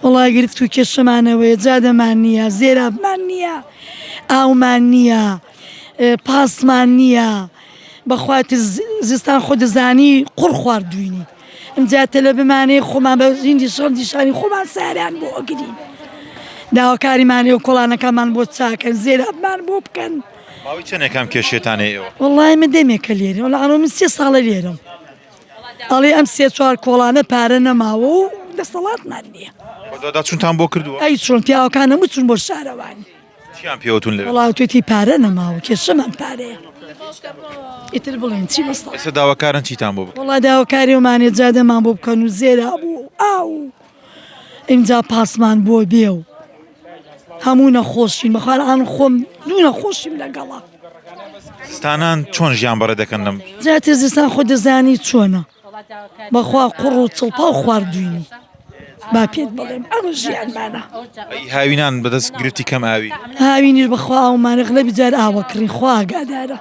وەڵا گرفت و کێشەمانەوەیە جادەمان نییە زێرابمان نییە ئاومان نییە پاسمان نییە بەخوا زستان خۆ دەزانی قوڕ خواردوینی ئمجا تەلە بمانێ خۆمان بە زیندی شەڕ دیشانی خۆمان ساریان بۆ ئەگرین داواکاریمانێ و کۆڵانەکەمان بۆ چاکەن زێرابمان بۆ بکەن. ماوەی چەندێکە ئەم کێشەتانەیە ئێوە؟ وەڵای من دەمێکە لێرەم وەڵا ئەمڕۆ من سێ ساڵە لێرەم ئەڵێ ئەم سێ چوار کۆڵانە پارە نەماوە و دەسەڵاتمان نییە. بەدواداچوونتان بۆ کردووە؟ ئەی چۆن پیاوەکان هەموو چوون بۆ شارەوانی. چیان پێوتون لەوێ؟ وەڵا وتوێتی پارە نەماوە کێشەمان پارەیە ئیتر بڵێن چی بەس. ئێستا داواکارن چیتان بۆ بکەن؟ وەڵا داواکاری ئەومانێ جادەمان بۆ بکەن و زێراب و ئاو و ئینجا پاسمان بۆ بێ و هەموو نەخۆشین بەخوا ئان خۆم دوو نەخۆشیم لەگەڵە. زستانان چۆن ژیان بەڕێ دەکەن لەم؟ زیاتر زستان خۆ دەزانی چۆنە بەخوا قوڕ و چڵپاو خواردوینی با پێت بڵێم ئەمە ژیانمانە. ئەی هاوینان بەدەست گرفتی کەم ئاوی؟ هاوینیش بەخوا ئاومانە غلەبی جار ئاوە کڕین خوا ئاگادارە.